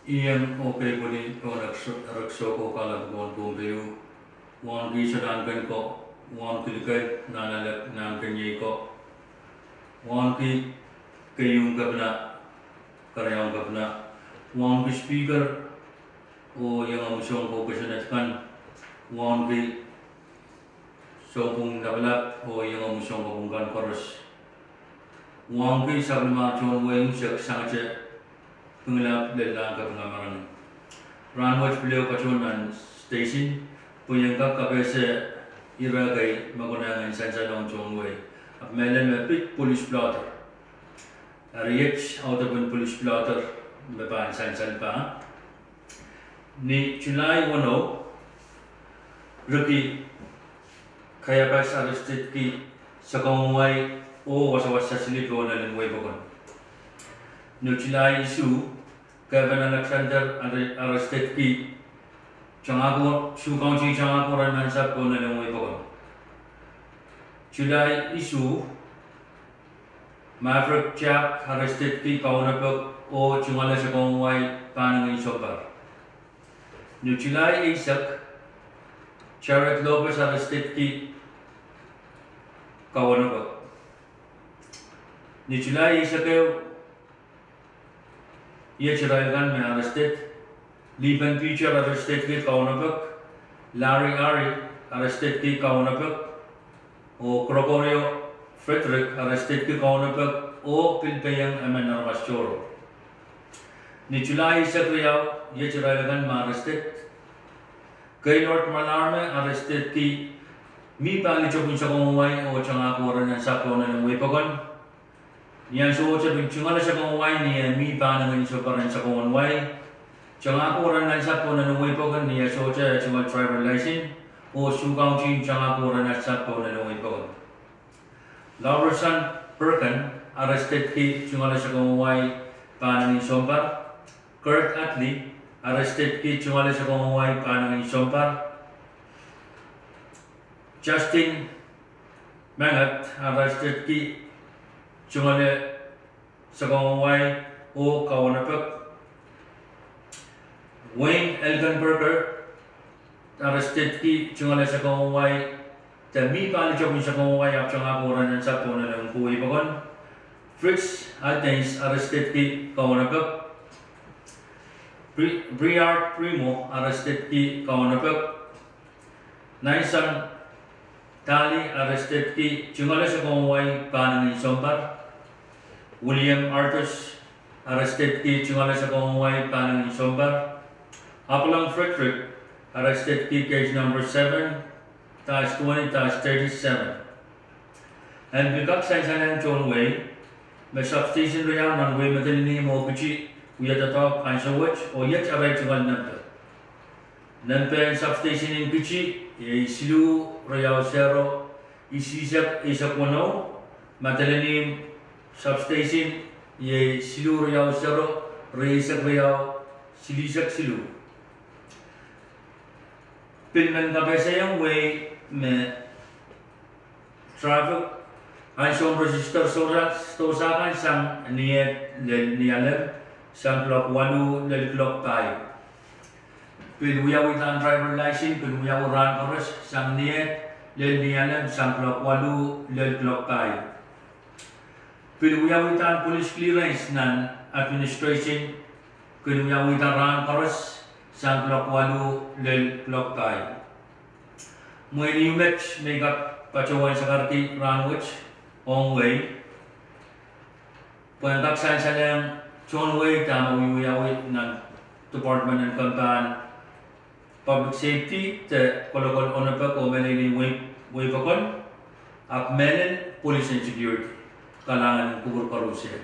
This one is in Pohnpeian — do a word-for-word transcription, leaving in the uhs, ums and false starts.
Iang oh keipwili pohn erekiso ko, kalap pohn Pohnpei, wauneki soh nahnken ko, wauneki likel, nan alek nahnken iei ko, wauneki keieu kepina, keriaun kepina, wauneki speaker, oh iang mwomwen soang ko kosonned kan, wauneki sounpwong lapalap oh iang mwomwen soang ko pwung kan koaros, wauneki sapwellimar tohn wehi unsek sangete Pingelap lel Lahng Kapinga Marain. Rahn wet pil ehu patohwan nan station, pwe I en kak kapehse ire kei me konehng en sansalong tohn wehi. Ahpw mehlel me pid police blotter. Eri iet audepen police blotter me pahn sansal pah. Ni July weneu, Ricky Caiapas arrestedki Sakaun Wai oh wasawas sasili pohn elen wehi pokon. Ni July isuh, Kevin Alexander arrestedki Sioux County Tangahku Orange Nansapw pohn elen wehi pokon. July isuh, Maverick Jack arrestedki Kaunopok oh tungoale Sakaun Wai pahn ngehn sounpar. Ni July eisek, Jared Lopez arrestedki Kaunopok. Ni July eisek ehu, iet irail kan me arrested: Liben Peter arrestedki Kaunopok, Larry Ari arrestedki Kaunopok, oh Gregorio Frederick arrestedki Kaunopok oh pil peiong emen aramas tohrohr. Ni July eisek riau, iet irail kan me arrested: Gaylord Malarme arrestedki mih pali topin Sakaun Wai oh Tangahku Orange Nansapw pohn elen wehi pokon. Ni ansou te pil tungoale Sakaun Wai ni eh mih pahn ngehn sounpar en Sakaun Wai, Tangahku Orange Nansapw pohn elen wehi pokon. Ni eh sohte, e tungoal driver license oh Sioux County Tangahku Orange Nansapw pohn elen wehi pokon. Laurison Perkin arrestedki tungoale Sakaun Wai pahn ngehn sounpar. Kurt Atlee arrestedki tungoale Sakaun Wai pahn ngehn sounpar. Justin Mangat arrestedki tungoale Sakaun Wai oh Kaunopok. Wayne Elkenberger arrestedki tungoale Sakaun Wai, de mih pali topin Sakaun Wai ahpw Tangahku Orange Nansapw pohn elen wehi pokon. Fritz Altens arrestedki Kaunopok. Briard Primo arrestedki Kaunopok. Naison Tali arrestedki tungoale Sakaun Wai pahn ngehn sounpar. William Artus arrestedki tungoale Sakaun Wai pahn ngehn sounpar. Apalong Frederick arrestedki case number seven dash twenty dash thirty-seven. En pil kak sansalehng tohn wehi me substation riau nan wehi Madolenihmw oh Kitti wia doadoahk ansou wet oh iet arail tungoal nempe. Nempehn substation en Kitti iei siluh riau sero isihisek eisek weneu. Madolenihmw substation iei siluh riau sero rieisek riau silihsek siluh. Pil men kapehsehiong wehi me traffic ansoun register sohte kan sang Niehd lel Nialem sang kuloak waluh lel kuloak pahieu. Pil wiawidahn driver license pil wiawi rahn koaros sang Niehd lel Nialem sang kuloak waluh lel kuloak pahieu. Pil wiawidahn police clearance nan administration kin wiawihda rahn koaros sang kuloak waluh lel kuloak pahieu. Mwein ieu met me I kak patohwan sakarki rahn wet ong wehi, pwehn kak sansalehng tohn wehi dahme wiewiawi nan department en kempahn public safety de kolokol onopek oh mehlel en wehi pokon, ahpw mehlel police and security. Kalahngan en kupwur koaruhsie.